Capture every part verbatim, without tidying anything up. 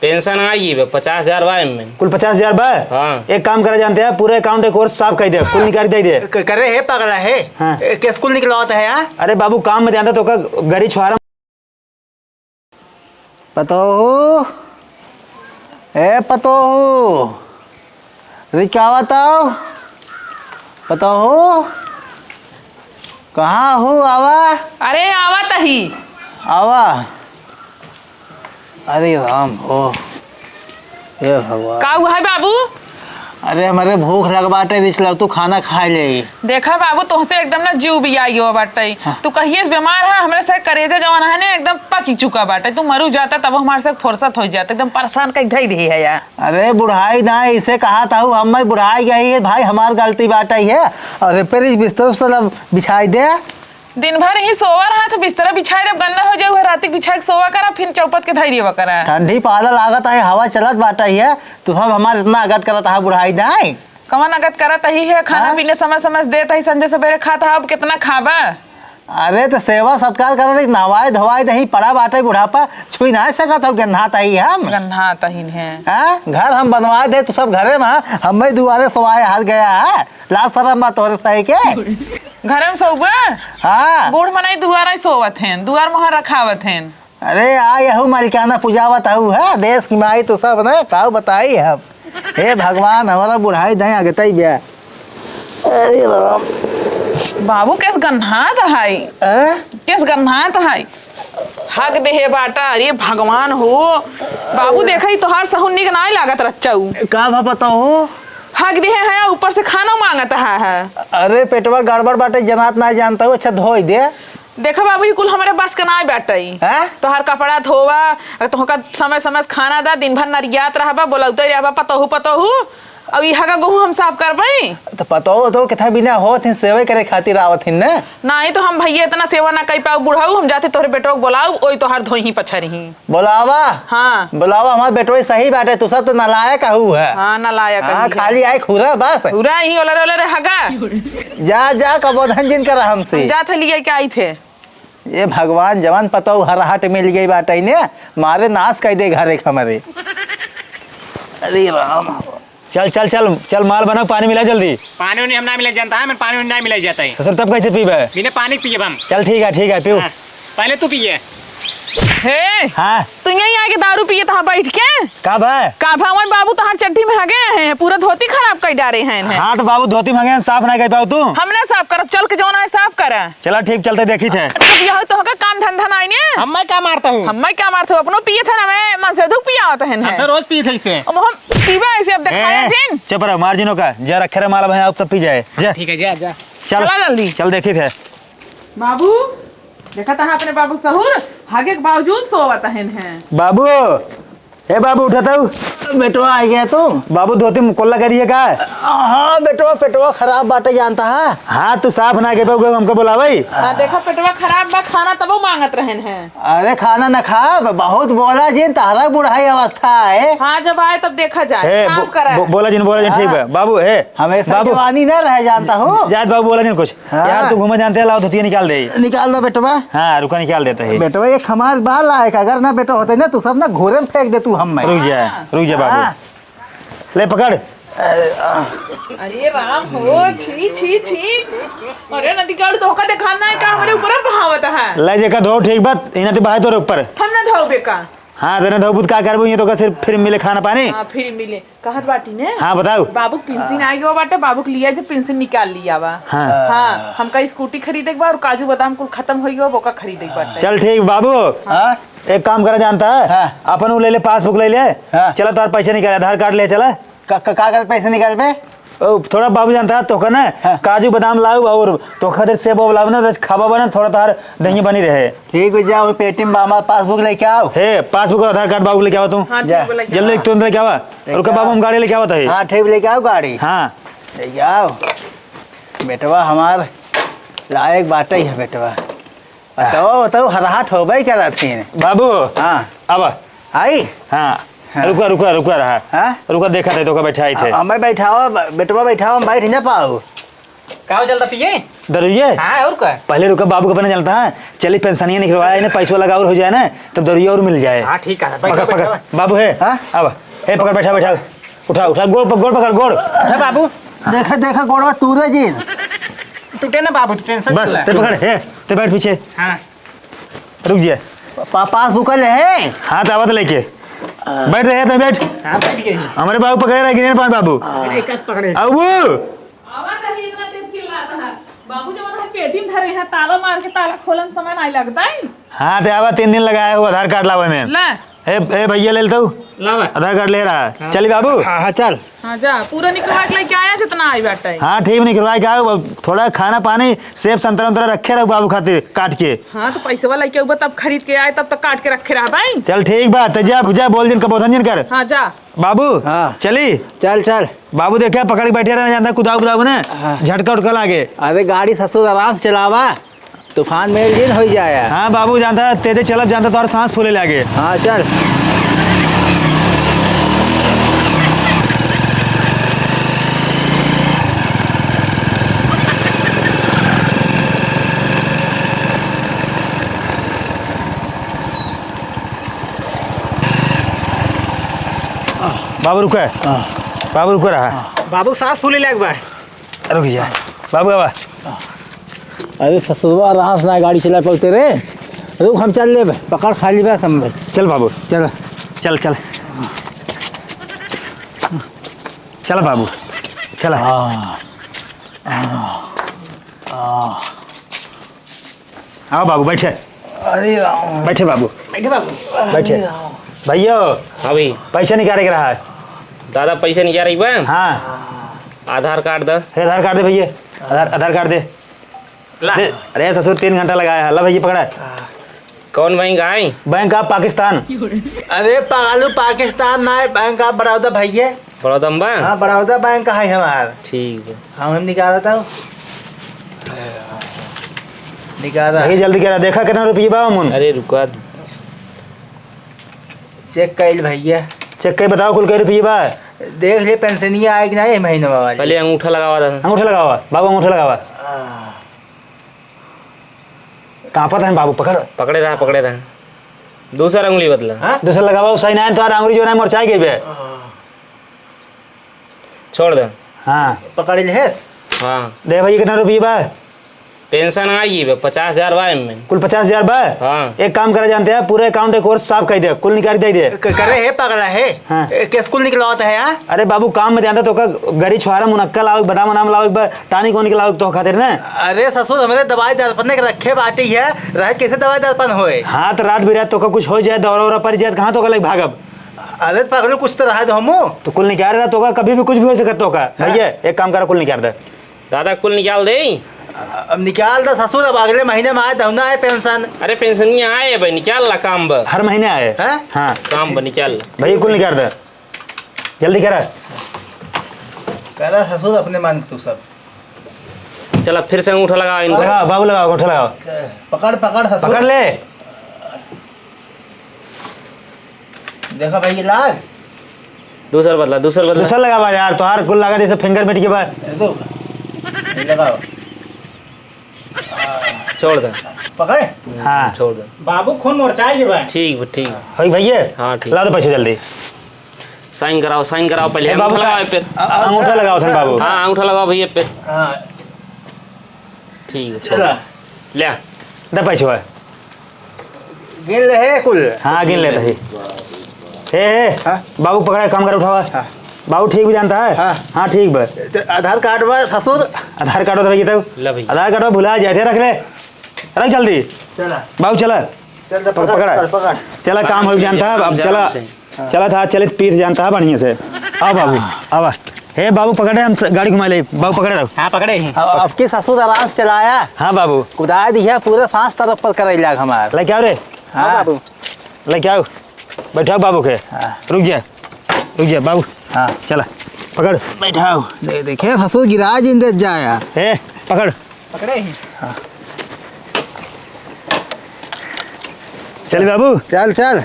पेंशन आई बे, पचास हजार बा एमे। कुल पचास हजार बा? हाँ। एक काम करा जानते हैं, पूरा account एक ओर साफ कर दे, कुल निकाल दे दे। क-, करे है पागल है? हाँ। ए, केस कुल निकलवाता है, हाँ? अरे बाबू, काम में जानता तो का गरी छुआरा। पतोहू, ए पतोहू, रिकावत आओ। पतोहू, कहाँ हो? आवा। अरे, आवा तही। आवा। अरे राम हो, हे भगवान। का हुआ है बाबू? अरे, हमरे भूख लग बाटे, रिच लग, तू खाना खा ले। देखा बाबू, तोहसे एकदम ना जीव बियाई हो बाटे। हाँ। तू कहिए से बीमार है, हमरे से करेजा जवन है ना, एकदम पकी चुका बाटे। तू मरू जाता तब हमारे से फुर्सत हो जाता, एकदम परेशान कई धई रही है यार। अरे बुढ़ाई ना, इसे कहा था हूँ, हम मैं बुढ़ाई गई है भाई, हमार गलती बाटे है। अरे फिर इस बिस्तर उस्तर अब बिछाई दे। दिन भर ही सोवा रहा तो बिस्तरा बिछाए देब, गंदा हो जाए, रात के बिछाए के सोवा करा, फिर चौपट के धई देवा करा। ठंडी पाला लागत है, हवा चलत बाटे है, तू सब हमार इतना अगत करत है बुढ़ाई दाई। कवन अगत करत ही है? खाना हाँ? पीने समय समय से देत ही, संझे सबेरे खात है, अब कितना खाबा? अरे तो सेवा सत्कार करत ही, नहवाए धोवाए दही, पड़ा बाटे बुढ़ापा, छुई ना सकत हो, गन्हात ही हम। गन्हात ही है। हाँ? घर हम बनवाए दे, तू सब घरे में, हम ही दुआरे सोवाए हाथ गया है। लाज शरम बा तोहरे सही के? घरे में सोउबे? हाँ। बूढ़ मनई दुआरा ही सोवत हैं, दुआर मोहर रखावत हैं। अरे आ यहू मलिकाना पुजावत हऊ है, देश की माई तो सब ना, काऊ बताई हम। हे भगवान, हमारा बुढ़ाई दाई अगतई ब्या। अरे राम। बाबू केस गन्हात है। हैं? केस गन्हात है। हग देहे बाटा, अरे भगवान हो। बाबू देखा ही तोहार सहू निक नाई लागत रच्चाऊ। का भा पता हो? हग देहे है, ऊपर से खाना मांगत है, है। अरे पेटवा गड़बड़ बाटे, जनात ना जानता हूँ, अच्छा धोई दे। देखा बाबू, ई कुल हमरे बस के नाई बाटे। हैं? तोहार कपड़ा धोवा, तोहका समय समय से खाना दा, दिन भर नरियात रहबा, बोलौते रहबा, पतोहू, पतोहू। अब ई हगा गोहूं हम साफ करबे? तो पतोहू तो किथा बिना होत हिन, सेवे करे खातिर आवत हिन ने। नाहीं तो हम भैया इतना सेवा ना कई पाऊ बुढ़ऊ, हम जाते तोहरे बेटवा के बोलाऊ, ओई तोहार धोई ही पछरही। बोलावा। हाँ। बोलावा, हमार बेटवा सही बाटे, तू सब तो नालायक हऊ है। हाँ, नालायक हाँ, हई है। खाली आए खुरा बस। खुरा ही ओलरे ओलरे हगा। जा, जा, कबोधन जिन करा हमसे। हम जात है लिए के आई थे। ये भगवान, जवान पतोहू हरहट मिल गई बाटे ने, मारे नाश कर दे घर एक हमारे। अरे राम। चल, चल, चल, चल, माल बना, पानी मिला जल्दी। पानी उनी हम ना मिले जानता है, मैं पानी उनी ना मिले जाता है। ससुर, तब कैसे पीबे? बिना पानी पिए हम। चल, ठीक है, ठीक है, पीऊ। हाँ, पहले तू पिए। हे, हाँ। तू यहीं आके दारू पिए तहाँ बैठ के? का भा? का भा, वही बाबू तोहार चड्ढी में हगे हैं, पूरा धोती खराब कर डारे हैं इन्हें। हाँ, तो बाबू धोती में हगे हैं, साफ नहीं कर पाओ तू? हम ना साफ करब, चल के जौन है साफ करा। चला ठीक, चलते देखी थे। जब यह तो हगा काम धंधा नहीं ने। हम मैं का मारता हूँ? हम मैं का मारता हूँ? अपनो पिए थे ना, मैं मन से दुख पिया होता है हम इन्हें। तो रोज पी थे इसे। अब हम पीबा ऐसे, अब दिखाया ए, जिन। चुप रहो, मार जिनो का। जा रखे रे माला भाई, आप तब पी जाए। जा। ठीक है, जा, जा। चल। चला जल्दी। चल देखी थे। बाबू, देखा तहाँ अपने बाबू सहूर, हागे के बावजूद सोवत हन हैं। बाबू, ए बाबू, उठत हऊ? बेटवा, आ गया तू? बाबू, धोती में कोल्ला करिए का? हाँ, बेटवा, पेटवा खराब बाटे, जानता है। हाँ, तू साफ ना के पे हमको बोलावई। हाँ, देखा, पेटवा खराब बा, खाना तबो मांगत रहन हैं। अरे, खाना न खा, बहुत बोला जिन, तहरा बुढ़ाई अवस्था है। हाँ, जब आए तब देखा जाए, ए, काम बो-, करा बो-, है। बोला जिन, बोला जिन, ठीक हाँ। बा। बाबू, ए, हमेशा बाबू। जवानी ना रहे, जानता हूँ। जात बाबू, बोला जिन कुछ। हाँ। यार, तू घूमे जानते, लाओ धोतिया निकाल दे। निकाल दो बेटवा। हाँ, रुका, निकाल देते हैं। बेटवा, एक हमार बाल लायक, अगर ना बेटवा होते ना, तू सब ना घोरे में फेंक दे तू हम में। रुक जा, हाँ। रुक जा बाबू। हाँ। ले पकड़। अरे, आ। अरे राम हो, छी, छी, छी। अरे नदी के आड़ू तोहका देखाना है का, हमरे ऊपर बहावत है। ले जेका धो ठीक बात, इना ते बहाए तोरे ऊपर। हम ना धोबे का। हाँ, तेने धोबू त का करबू, ये तो का सिर्फ फ्री मिले खाना पानी। हाँ, फ्री मिले। कहत बाटी ने? हाँ, बताओ। बाबू के पेंशन आ गयो बाटे, बाबू के लिया जे पेंशन निकाल लिया बा। हाँ। हाँ, हमका स्कूटी खरीदे के बा और काजू बादाम कुल खत्म हो गयो, ओका खरीदे के बाटे। चल ठीक बाबू। हाँ। एक काम करा जानता है? हाँ। अपन उ ले ले, पासबुक ले ले। हाँ। चला तोहार पैसा निकाल, आधार कार्ड ले चला। का, का, का कर पैसा निकाल बे? ओ, थोड़ा बाबू जानता है तोहका ना, हाँ। काजू बादाम लाऊ और तोहका खातिर सेब वेब लाऊ ना, तो खाबा बना, थोड़ा तोहार दही बनी रहे। ठीक हो, जाओ पेटी में बा, हमार पासबुक लेके आओ। हे, पासबुक और आधार कार्ड बाबू लेके आओ तू। हाँ, ठीक जा। बा, लेके जल्दी आओ। तुरंत लेके आवा। लेके रुका आओ। बाबू, हम गाड़ी लेके आवत है। हाँ, ठीक, लेके आओ गाड़ी। हाँ। लेके आओ। बेटवा हमार लायक बाटे ही है बेटवा। बताओ, बताओ, हरहाट होबे करत ही। बाबू। हाँ। अब। आई? हाँ। हाँ। रुका, रुका, रुका रहा। हाँ? रुका, देखा थे, तोका बैठाई थे। अब मैं बैठावा, बेटवा बैठावा, हम बैठ ना पाऊ। का हो चलता पिए? दरुइये? हाँ, और का? पहले रुका, बाबू का बने जानता है, चली पेंशनिया निकलवाया, इन्हें पैसवा लगा और हो जाए ना, तब दरुइया और मिल जाए। हाँ, ठीक है, बैठो, पकड़, बैठो। पकड़, बाबू है। हाँ? अब, हे पकड़, बैठा, बैठा, उठा, उठा, गोड़ पकड़, गोड़ पकड़, गोड़। अच्छा बाबू। देखे, देखे, गोड़वा टूरे जिन। टूटे ना बाबू, तू tension बस, मत ले। ते पकड़, हे, ते बैठ पीछे। हाँ। रुक जिया। पा-, passbook ले है? हाँ, तो आवत लेके। बैठ रहे, तो बैठ। हाँ, बैठ गए। हमारे बाबू पकड़े रहे, गिने पाए बाबू। अरे, कस पकड़े। अब वो। आवा नहीं, इतना तेज चिल्लाता है। बाबू जब उधर पेटी में धरे हैं, ताला मार के ताला खोलन समय नहीं लगता है। हाँ, ते आवा, तीन दिन लगाए हो आधार कार्ड लावे में। ला। ए, ए भैया, ले लेता हूँ। लावा। आधार कार्ड ले रहा है। हाँ। चली बाबू। हाँ, हाँ, चल। हाँ, जा, पूरा निकलवा के लेके आया जितना आई बाटे। हाँ, ठीक, निकलवा के आओ। अब थोड़ा खाना पानी, सेब संतरा उंतरा रखे रहो बाबू खातिर काट के। हाँ, तो पैसवा लेके आऊबा, तब खरीद के आए, तब तक काट के रखे रहा भाई। चल, ठीक बा, तो जा, जा, बोल जिन, कबोधन जिन कर। हाँ, जा। बाबू, हाँ। चली? चल, चल। बाबू, देखा, पकड़ के बैठे रहे, जानता, कुदाऊ, कुदाऊ ने, हाँ। झटका उटका लागे। अरे, गाड़ी ससुर आराम से चलावा, तूफान मेल जिन होइ जाए। हाँ, बाबू, जानता, तेजे चलब, जानता, तोहर सांस फूले लागे। हाँ, चल। बाबू, रुका। हाँ। बाबू, रुका रहा। बाबू, सांस फूले लाग बा। रुक जा। बाबू, आवा। अरे, ससुरवा, आराम से ना गाड़ी चला पाते रे। रुक, हम चल लेबे। पकड़, खा लेबे सब में। चल बाबू। चल। चल, चल। चल बाबू। चल। हाँ। हाँ। हाँ। आओ बाबू, बैठे। अरे राम। बैठे बाबू। बैठे बाबू। बैठे। अरे राम। भैया। हाँ भाई। पैसा निकाले के रहा है। दादा, पैसा निकाले के बा? हाँ। आधार कार्ड दे। हे, आधार कार्ड दे भैया। आधार, आधार कार्ड दे। ला। दे। अरे ससुर, तीन घंटा लगाया है। ला भैया, पकड़ा। कौन बैंक आई? Bank of Pakistan। अरे पागलू, पाकिस्तान ना है, Bank of Baroda भैया। बड़ौदा में बा? हाँ, बड़ौदा बैंक है हमार। ठीक बा। हम, हम निकालता हूँ। निकाला। भैया जल्दी करा, देखा कितना रुपये बा ओमन। अरे रुका। Check कइल भैया। Check कइ बताओ कुल कै रुपये बा। देख ले पेंशनिया आए कि ना ये महीना वाली। पहले अंगूठा लगावा था। अंगूठा लगावा, बाबू अंगूठा लगावा। हाँ। कांपत हैं बाबू, पकड़। पकड़े रहा, पकड़े रहा। दूसर अंगुली बदला। हाँ? दूसर लगावा, सही ना है, तोहार अंगुली जो ना मोरचाई गई बे। हाँ। छोड़ दे। हाँ। पकड़ ले। हाँ। दे भैया, कितना रुपये बा? पेंशन आई बे, पचास हजार बा एमे। कुल पचास हजार बा? हाँ। एक काम करा जानते हैं, पूरा account एक ओर साफ कर दे, कुल निकाल दे दे। क-, करे है, पगला है? हाँ। ए, केस कुल निकलवाता है, हाँ? अरे बाबू, काम में जानता तो का, गरी छुहारा मुनक्का लाओ, बादाम वादाम लाओ, एक बार टानिक वानिक लाओ तो खातिर ना। अरे ससुर, हमरे दवाई दर्पण के रखे बाटी है, रात कैसे दवाई दर्पण होए? हाँ, तो रात बिरात तो का कुछ हो जाए, दौरा उरा पड़ जाए, तो कहाँ तो का लग भागब? अरे पगलू, कुछ तो रहा दो हमू। तो कुल निकाल रहा तो का, कभी भी कुछ भी हो सकता तो का। हाँ। भैया, एक काम करा, कुल निकाल दे। दादा, कुल निकाल दे। अब निकाल दे ससुर, अब अगले महीने में आए, दहुना आए पेंशन। अरे पेंशन नहीं आए भाई, निकाल ला, काम बा। हर महीने आए? हैं? हाँ। काम बा, निकाल ला। भैया, कुल निकाल दे। जल्दी करा। करा ससुर अपने मन तू सब। चला, फिर से अंगूठा लगाओ इनको। लगाओ, बाबू लगाओ, अंगूठा लगाओ। पकड़, पकड़ ससुर। पकड़ ले। देखा भाई, ये लाग। दूसर बदला, दूसर बदला। दूसर लगावा यार, तोहार कुल लगा जैसे fingerprint के बाद। ये दो। ये लगाओ। छोड़ दे। पकड़े? हाँ। छोड़ दे। बाबू, खून मोरचाई के बा। ठीक बा, ठीक। होई भैया? हाँ, ठीक। ला दो पैसे जल्दी। Sign कराओ, sign कराओ पहले। ए, बाबू, अंगूठा लगाओ पे। अ-, अंगूठा लगाओ थे बाबू। हाँ, अंगूठा लगाओ भैया पे। हाँ। ठीक है, छोड़। चला। ले आ। दे पैसे। गिन ले है कुल। हाँ, गिन लेता है। हे, हे, हाँ? बाबू पकड़ा, काम कर, उठावा। हाँ। बाबू ठीक भी जानता है? हाँ। हाँ, ठीक बा। तो आधार कार्ड बा, ससुर? आधार कार्ड उधार ये तो। ला भैया। आधार कार्ड बा, भुला जाए थे, रख ले। रख जल्दी। चला। बाबू चला। चल, चल, पक-, पकड़, पकड़ा। पकड़, पकड़। चला, काम हो जानता है, अब आराम से, चला। आराम से। चला था, चलित पीठ जानता है बढ़िया से। आओ बाबू, आवा। हे बाबू पकड़े, हम गाड़ी घुमा ले। बाबू पकड़े रहो। हाँ, पकड़े हैं। अब, अब के ससुर आराम से चलाया। हाँ बाबू। कुदाई दिया, पूरे सांस तरफ पर करे लाग हमार। लेके आओ रे। हाँ। हाँ बाबू। लेके आओ। बैठाओ बाबू के। हाँ। रुक जा, रुक जा बाबू। हाँ। चला, पकड़। बैठाओ। दे, देखे ससुर गिरा जिन दे जाया। ए, पकड़। पकड़े ही। हाँ। चल बाबू। चल, चल।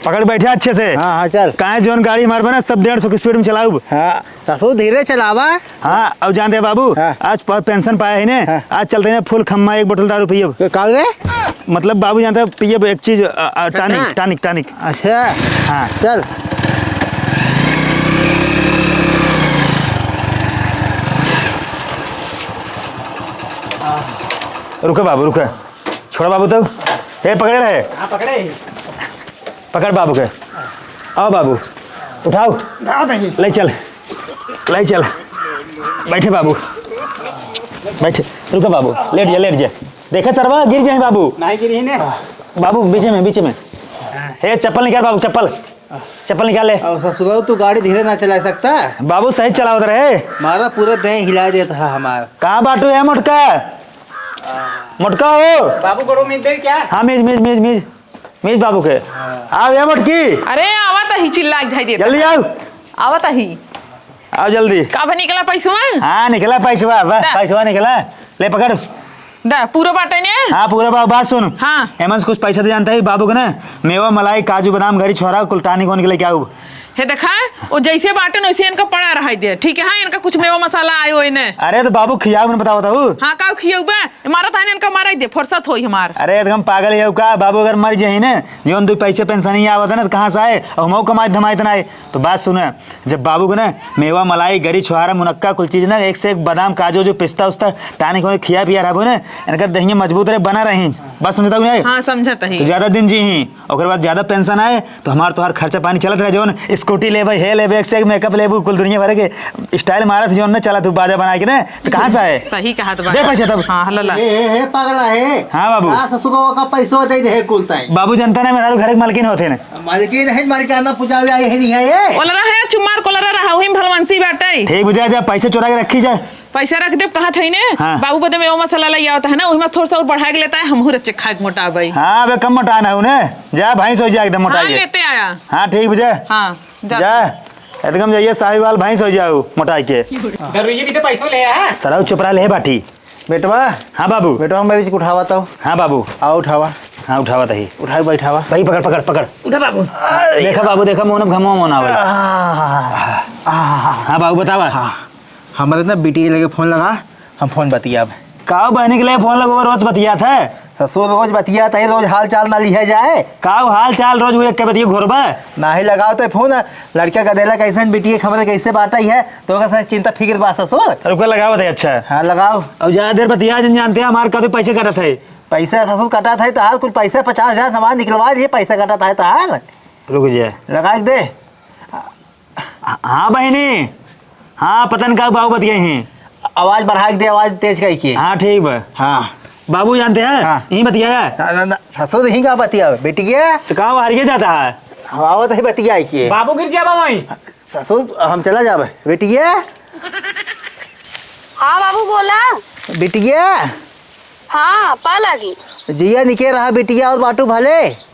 पकड़ बैठे अच्छे से। हाँ, हाँ, चल। काहे जौन गाड़ी हमार बना, सब डेढ़ सौ की स्पीड में चलाउब। हाँ, ससुर धीरे चलावा। हाँ, अब जानते हैं बाबू, हाँ। आज प-, पेंशन पाया ही ने, हाँ। आज चलते हैं फुल खम्मा एक बोतल दारू पियब। का रे? मतलब बाबू जानते हैं पियब एक चीज, अ, अ, टॉनिक, हाँ। टॉनिक, टॉनिक। अच्छा। हाँ। चल। रुको बाबू, रुको। छोड़ा बाबू तब। हे, पकड़े रहे। हाँ, पकड़े। पकड़ बाबू के। आओ बाबू। उठाओ। उठाओ तनी। ले चल। ले चल। बैठे बाबू। बैठे। रुको बाबू। लेट जा, लेट जा। देखे सरवा, गिर जाए बाबू। नहीं गिरी ने। बाबू, बीचे में, बीचे में। हे, चप्पल निकाल बाबू, चप्पल। चप्पल निकाल ले। अब ससुरा, तू गाड़ी धीरे ना चला सकता। बाबू, सही चलावत रहे। मारा पूरा देह हिला देता है हमार। कहाँ बाटू है मोटका? मोटका हो। बाबू, गोड़ो में दे क्या? हाँ, मीज, मीज, मीज, मीज। मीज बाबू के। हाँ। आओ ये मोटकी। अरे, आवत ही, चिल्ला के धाई देता। जल्दी आओ। आवत ही। आओ जल्दी। का भा निकला पैसवा? हाँ, निकला पैसवा, बा, दा। पैसवा निकला। ले पकड़। दा, पूरा बाटे ने? हाँ, पूरा बा-, बात सुन। हाँ। एमन से कुछ पैसा दे जानता है बाबू के ना, मेवा, मलाई, काजू, बादाम, घरी, छोरा, कुल टॉनिक ओनिक लेके आऊ। हे देखा, वो जैसे बाटे न वैसे इनका पड़ा रहाई दे, ठीक है? हाँ, इनका कुछ मेवा मसाला आयो इन्हें। अरे तो बाबू खियाऊ, मैंने बताओ बताऊ। हाँ, का खियाऊ बे? मारा था इनका, मारा ही दे, फुर्सत होई हमार। अरे एकदम पागल है का बाबू, अगर मर जाई ने, जीवन दो पैसे पेंशन ही आवत है ना, तो कहाँ से आए? और हम कमाई धमाई तो ना आए। तो बात सुने, जब बाबू के ना मेवा, मलाई, गरी, छुहारा, मुनक्का, कुल चीज ना, एक से एक बादाम, काजू, जो पिस्ता उस्ता, टानिक होए, खिया पिया रहबो ना, इनकर देहिया मजबूत रहे, बना रही। बात समझता हूँ नहीं? हाँ, समझत ही। तो ज्यादा दिन जी ही, ओकर बाद ज्यादा पेंशन आए, तो हमार तोहार खर्चा पानी चलत रहे, जौन स्कूटी लेबे, हे लेबे, एक से एक मेकअप लेबू, कुल दुनिया भर के स्टाइल मारत, जौन न चलत हूँ बाजा बना के ना, तो कहाँ से आए? सही कहत बा। दे पैसा तब। हाँ, लला। ए, ए, ए, पगला है। हाँ, बाबू। हाँ, ससुर का पैसा दे दे, कुल ताई। बाबू जनता ना, मेरा घर के मालकिन होते ना। मालकिन है, मालिकाना पुजावे आई है, नहीं है ये? ओलरा है, चुमार कोलरा रहा, वही में भलवंसी बाटे। ठीक बुझा जा, पैसे चुरा के रखी जा। पैसा रख दे, कहा था ने? हाँ। बाबू बदे में वो मसाला लई आवत है ना, वही में थोड़ा सा और बढ़ा के लेता है, हम हूँ रच्चे खाए के मोटा भाई। हाँ, अबे कम मोटा ना हूँ ने। जा, भैंस हो जा एकदम मोटा हाँ, के। लेते आया। हाँ, ठीक बुझा। हाँ, जा। जा, एकदम जाइए साहिवाल भैंस हो जाओ मोटा के। दरुइये भी तो पैसों ले आ। सरऊ चुपरा ले बाटी। बेटवा। हाँ बाबू। बेटवा, मेरी चीज उठावा तो। हाँ बाबू। आओ उठावा। हाँ, उठावा तही। उठाई बैठावा। भाई पकड़, पकड़, पकड़। उठा बाबू। देखा बाबू, देखा मोहन घमवा मोहन आवे। आह, आह। हाँ बाबू, बतावा। हाँ, हमारे ना बिटिया लगे फोन लगा, हम फोन बतियाब। का बहनी के लगे फोन लगवा, रोज बतियात है? ससुर रोज बतियात है, रोज हाल चाल ना लिहे जाए। का हाल चाल रोज वो एक के बतिये घोरबा? नाही लगाओ तो फोन, लड़का का देला कैसन बिटिया खबर कैसे बाटा ही है, तो ओकर साथ चिंता फिक्र बा ससुर। रुको, लगाओ बताइए, अच्छा। हाँ, लगाओ। अब ज्यादा देर बतिया जन जानते हैं, हमार का तो पैसे कटत है। पैसा ससुर कटत है, तो हाल कुल पैसा पचास हजार हमार निकलवा लिए, पैसा कटत है तो हाल। रुक जा। लगा के दे। हाँ, बहिनी। हाँ, पता न का बाबू बतियाई हैं। आवाज बढ़ा के दे, आवाज तेज कई के। हाँ, ठीक बा। हाँ। बाबू जानते हैं? हाँ। यहीं बतियाया? ना, ना, ना, ससुर यहीं का बतिया, बेटिया। तो कहाँ बाहर ये जाता है? हम आवत है बतिया के। बाबू गिर जाबा वहीं। ससुर, हम चला जाबे। बेटिया। हाँ बाबू, बोला। बिटिया। हाँ, पा लागी। जिया निके रहा बिटिया, और बाटू भले।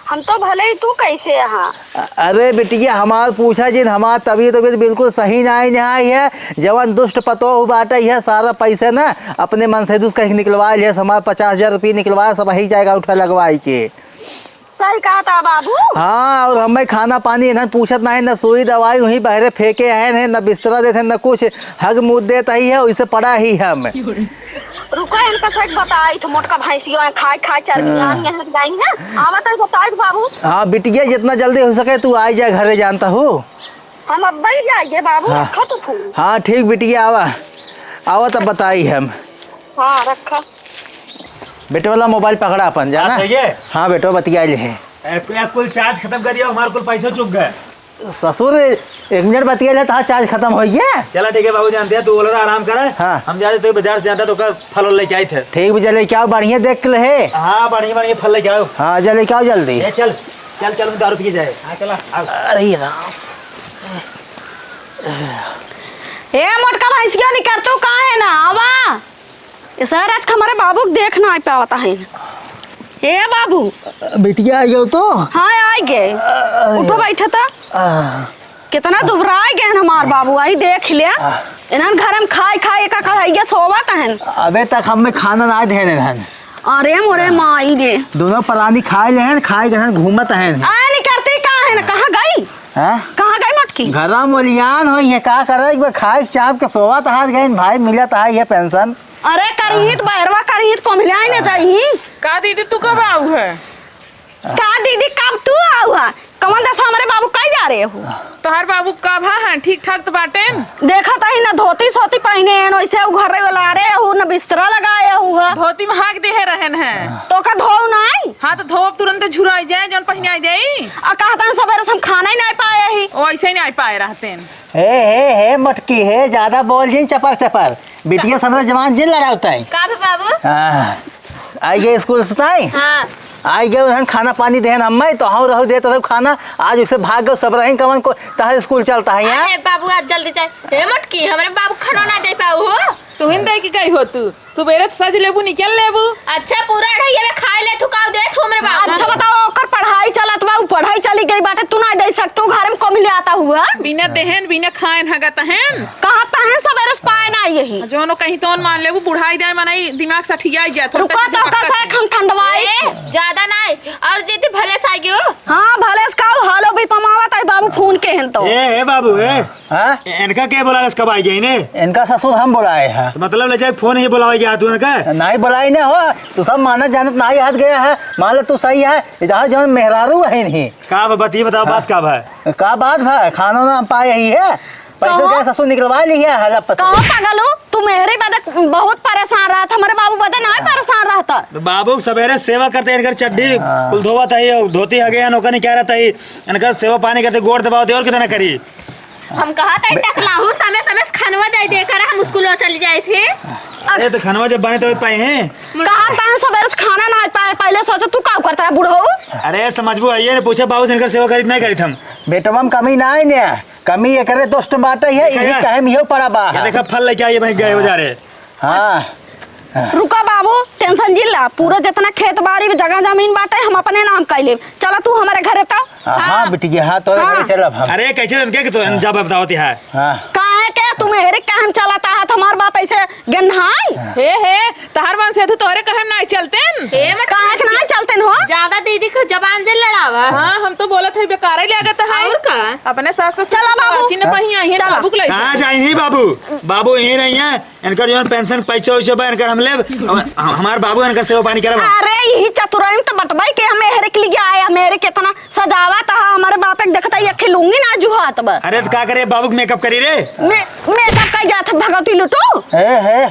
हम तो भले ही, तू कैसे यहाँ? अ-, अरे बिटिया, हमार पूछा जिन, हमार तबीयत, तबीयत बिल्कुल सही नाई, नाई है। जवन दुष्ट पतोह बाटे, यह सारा पैसा ना अपने मन से दुष्ट कहीं निकलवा लिया, हमार पचास हजार रुपये निकलवाए, सब वही जाएगा उठा लगवाई के। सही कहा था बाबू। हाँ, और हमें खाना पानी इन्हन पूछत ना है, न सुई दवाई वहीं बहरे फेंके आए हैं, न बिस्तरा देते हैं, न कुछ हग मुद देता ही है, वैसे पड़ा ही है हमें। रुको, इनका सच बताई तो मोटका भैंसियो है, खाए खाए चर्बी हाँ। आन यहाँ जाई है। आवत है बताई तो बाबू। हाँ, बिटिया, जितना जल्दी हो सके तू आई जाए घरे, जानता हूँ। हम अब ही जाइए बाबू, हाँ। रखा तो फोन। हाँ, ठीक बिटिया, आवा, आवा तब बताई हम। हाँ, रखा। बेटे वाला मोबाइल पकड़ा अपन, जाना? हाँ, सही है। हाँ, बेटो बतिया ले है। ए, ए, कुल चार्ज खत्म कर दिया, हमारे कुल पैसा चुक गए। ससुर, एक मिनट बतिया ले, तहार चार्ज खत्म हो गया। चला ठीक है बाबू, जानते हैं, तू बोल रहा आराम कर। हाँ। हम जा रहे थे बाजार से, जाता तो का फल लेके आए थे। ठीक बा, जा लेके आओ, बढ़िया देख के ले। हाँ, बढ़िया, बढ़िया फल लेके आओ। हाँ, जा लेके आओ जल्दी। ए, चल, चल, चल, दारू पी जाए। हाँ, चला। अरे राम। ए, मोटका भैंसिया निकर, तू कहाँ है ना? आवा। ए सर, आज हमारे बाबू के देख ना पावत है। ए बाबू। बिटिया आ गयो तो? हाँ, आ गए। अरे। उठो, बैठो तो। आ। कितना दुबराए गए हैं हमार बाबू, आई देख ले। आ। इन्हन घर में खाए खाए एक कढ़ाइया सोवत हैं। अबे तक हमें खाना ना दे रहे हैं। अरे मोरे माई रे। दोनों परानी खाए लेहन, खाए गहन घूमत हैं। आ, निकरती कहाँ है ना, कहाँ गई? हैं? कहाँ गई मटकी? घरा मोलियान होई है, का करे, एक बार खाए चाप के सोवत हाथ गए, भाई मिलत है ये पेंशन। अरे करही त बहरवा करही त कोमिलियाई न जाई। का दीदी, तू कब आऊ है? का दीदी, कब तू आऊ है? कमल दास, हमरे बाबू कई जा रहे हो? तोहार बाबू कब है, ठीक ठाक तो बाटेन? देखत ही ना, धोती सोती पहिने हैं, वैसे उ घरे वाला रहे हो, न बिस्तरा लगाए हो है। धोती में हाँक देहे रहन है। तो का धोव नाई? हाँ, तो धोव तुरंत झुराई जाए, जौन पहिनाई देई। आ कहतन सबेरे से हम खाना ही नाई पाए ही। ओ, ऐसे ही नाई पाए रहतेन। हे, हे, हे, मटकी, हे, ज्यादा बोल जिन चपर चपर। बिटिया समझ जवान जिन लड़ावता है। का भे बाबू? हाँ। आई गए स्कूल से ताई? हाँ। आई गए उन्हन खाना पानी देहन अम्मा, तो हम रहू देत रहू खाना, आज उसे भाग गए सब रही कवन को तहर स्कूल चलता है यहाँ? अरे बाबू, आज जल्दी चल। हे मटकी, हमरे बाबू खाना ना दे पाऊ हो। तुहिन दे के गई हो तू। सुबेरे तो सज लेबू, निकल लेबू। अच्छा, पूरा अढ़ाई में खाए ले, थुकाऊ दे, थू हमरे बाबू। अच्छा बताओ, ओकर पढ़ाई चलत बा, उ पढ़ाई चली गई बाटे, तू ना दे सकतू, घर में कम ले आता हुआ। बिना देहन, बिना खाएन हगत हन। कहा तहन सबेरे से पाए ना यही। जौनो कहीं तौन मान लेबू, बुढ़ाई जाए मनई, दिमाग सठिया जात हो, रुका तो ओकर से हम ठंडवाई। ए, ज्यादा ना, और दीदी भले से आ गयो। हाँ, भले से का हालो भी पमावत है बाबू, फोन के हन तो। ए, ए बाबू, ए। हाँ? इनका के बोला, इसका भाई गई ने? इनका ससुर हम बोलाए हैं। तो मतलब ले जाए, फोन ही बोलावे गया तू इनका? नहीं बोलाई ने हो, तू सब मानत जानत नहीं हाथ गया है, मान लो तू सही है, इधर जौन मेहरारू है नहीं। का बा-, बात, ये बताओ, हाँ। बात का भाई? का बात भाई? खाना ना हम पाए ही है, पैसे कहो। दे ससुर निकलवा ली है, हला पसंद। कहो पागल हो, तू मेहरी बदे बहुत परेशान रहत, हमारे बाबू बदे ना परेशान रहता। तो बाबू सवेरे सेवा करते, इनकर चड्डी हाँ। कुल धोवत है, धोती हगे, अनोखा नहीं क्या रहता है, इनकर सेवा पानी करते, गोड़ दबावते, और कितना करी? हम कहा था बे- टकलाहू समय समय से खनवा जाए देकर हम स्कूल चली जाए थे। अरे तो खनवा जब बने तो पाए हैं। कहा था सवेरे से खाना ना पाए, पहले सोचो तू का करता है बूढ़ो। अरे समझबू आइए ने पूछे बाबू से इनकर सेवा करीत नहीं करीत हम। बेटवा में कमी ना है ने, कमी एकरे दोस्त बाटे है, यही कहे में इहो पड़ा बा। ये देखा फल लेके आइए भाई गए हो जा रहे। हाँ। रुका बाबू, टेंशन जिन ला, पूरा जितना खेत बाड़ी जगह जमीन बाटे हम अपने नाम कर लेब। चला तू हमारे घरे तो। हाँ, हाँ, हाँ। बिटिया, हाँ, तोरे हाँ। घरे चलब हम। अरे, कैसे तुम क्या कि तो हाँ। जब बताओ ती है। हाँ। काहे के तू मेहरी काहे में चलता है, हमार बाप ऐसे गन्हाई? हाँ। हे, हे, तहार मन से तू तोरे कहे ना चलते न? हे, मत काहे के ना चलते न हो? ज्यादा दीदी को जबान जे लड़ावा। हाँ, हम तो बोलत है बेकार ही लागत है। और का? अपने सास से चला बाबू। चिन्ह पहिया ही चला। बाबू को ले कहाँ जाई ही बाबू? बाबू यहीं रही हैं। इनकर जौन पेंशन पैसा वैसा बा, इनकर हम लेब। अब हम, हमार बाबू इनकर सेवा पानी करब। अरे, यही चतुराई में तो बटवाई के हम मेहरे के लिए आए, मेहरे कितना सजावा था हमारे बाप एक देखता, ये खिलूंगी ना जुहात बा। अरे, तो का करे, बाबू के मेकअप करी रे? मे-, मेकअप का जात भगवती लुटो। हे, हे,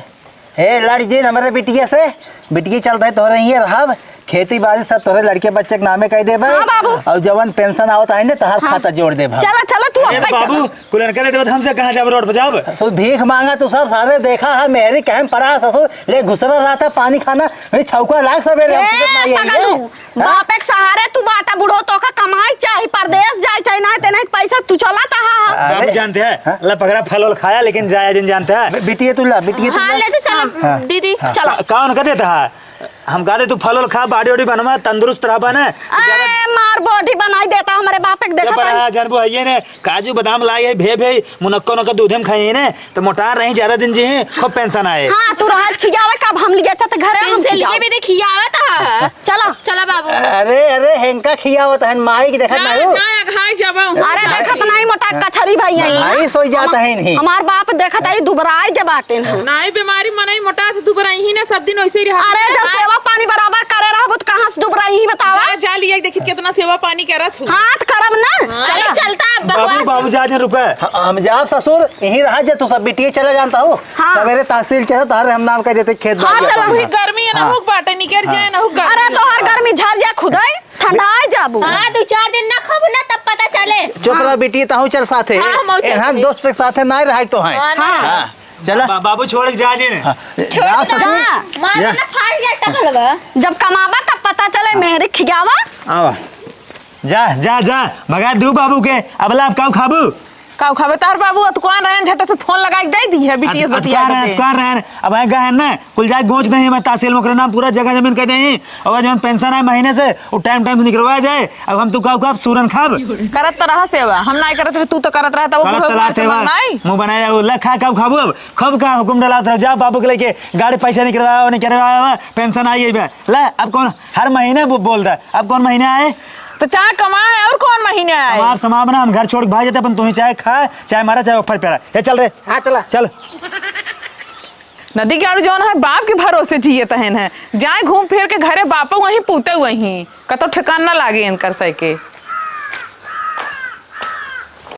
हे, लड़ जिन हमारे बिटिया से, बिटिया चलते तो रही है रहब। खेती बाड़ी सब तोहरे लड़के बच्चे के नामे कह देबे। हाँ, बाबू। और जवन पेंशन आवत है ने, तोहार हाँ। खाता जोड़ देबे हम। चला, चला, तू अरे, अब तो बाबू, चला। कुल इनके देते बाद हमसे कहाँ जाब, रोड पे जाब? ससुर, भीख मांगा तू सब, सारे देखा है, मेहरी कहम पड़ा, ससुर, ले घुसरा रहा था, पानी खाना, वही छौका लाग सबेरे, हम ए, तुझे माई आई पागल है। हूँ। हाँ? बाप एक सहारे तू बाटा, बूढ़ो, तो का कमाई चाही, परदेस जाए चाही, ना ते नहीं पैसा तू चला ता हा। अरे। बाबू जानते हैं, हाँ? ला पकड़ा फल वल खाया, लेकिन जाया जिन जानते हैं। बे-, बिटिया तू ला, बिटिया तू हाँ, ला। लेते चला, हाँ। दीदी। हाँ। चला। का-, का उनका देता है? हम कहते तू फल उल खा, body वॉडी बनवा, तंदुरुस्त रहबा ने। अरे, मार body बनाई देता हमरे बाप के, देखा पड़ा था। है, जानबू है ये ने, काजू बादाम लाई है, भे भे, मुनक्का उनक्का दूधे में खाई है ने, तो मोटा रही, ज्यादा दिन जी, खूब पेंशन आए। हाँ, तू रहा खियावे, कब हम लिया चाहते घरे, हम पेंशन खियावे। लिए भी दे खियावे तो है। चला। चला बाबू। अरे, अरे, हेंका खियावत है, माई की देखा जा, ना हो। जा, अघाई जाबा। अरे, देख अपना ही मोटा कचहरी भाई आई। भाई सोई जाता है नहीं। हमार बाप देखत आई दुबराई के बाटे ना। नाई बीमारी मनई मोटा से दुबराई ही ना, सब दिन वैसे ही रहा। अरे, जब सेवा पानी बराबर करे रहबू, तो कहाँ से दुबराई ही बतावा? जा, जा लिया, देखी कितना सेवा पानी करत हो। हाथ करब ना। हाँ। चला। अरे, चलता बाबू, बकवास। बाबू, जा, जा, रुका। ह-, हम जाब ससुर, यहीं रहा जे तू सब बिटिया चला जानता हो। हाँ। सवेरे तहसील चलो, तारे हम नाम कह देते खेत हाँ, बाड़ी चलो। अपन। वही गर्मी है ना, हाँ। हुक बाटे, निकर हाँ। जाए ना, हुक गर्मी। अरे, तोहर गर्मी झर जा खुदाई। ठंडाए जाबू। हाँ, दो चार दिन ना खाबू ना, तब पता चले। चुप रह बिटिया, तहूँ चल साथे। हाँ, हम चल एहन साथे। दोस्त के साथे ना रहे तो हैं। हाँ, ना। हाँ, चला। बा-, बाबू छोड़ के जा जी ने। हाँ, छोड़ जा के ससुर। जा। मार जा। ना फाड़ गया टकल बा। जब कमाबा तब पता चले, हाँ। मेहरी खियावा। आवा। जा, जा, जा, भगा दू बाबू के, अबला आप काऊ खाबू? का उखाबे तार बाबू, अतुकान रहन, झट से फोन लगाइ के दइ दिहे, बीटीएस अत-, बतिया अतुकान के रहन, दे। अतुकान रहन। अब आए गए हैं ना, कुल जाए गोंच दे ही, मैं तहसील में ओकरे नाम पूरा जगह जमीन कह दे ही। अब जौन पेंशन आए महीने से, वो टाइम टाइम से निकलवाया जाए। अब हम तू का उखाब, सूरन खाब। करत त रहा सेवा, हम नाहीं करत रहे, तू तो करत रहा, तब वो करत बुढ़ऊ तला मार से सेवा। मरना आई। मुँह बनाया, वो ला खा, का उखाबू अब? खूब का हुकुम डलावत रहो, जाओ बाबू के लेके गाड़ी पैसा निकलवाओ, निकलवाओ, पेंशन आ गई बे। ला, अब कौन हर महीने बो-, बोलता है, अब कौन महीने आए? तो चाहे कमाए और कौन महीने आए? कमाब समाब ना, हम घर छोड़ के भाग जाते, अपन तू ही चाहे खा, चाहे मारा, चाहे ऊपर पेरा। ये चल रे। हाँ, चला। चल। नदी के आड़ू जौन है, बाप के भरोसे जियत हन है, जाए घूम फिर के घरे, बापो वहीं, पूते वहीं, कतो ठिकान ना लागे इनकर सै के।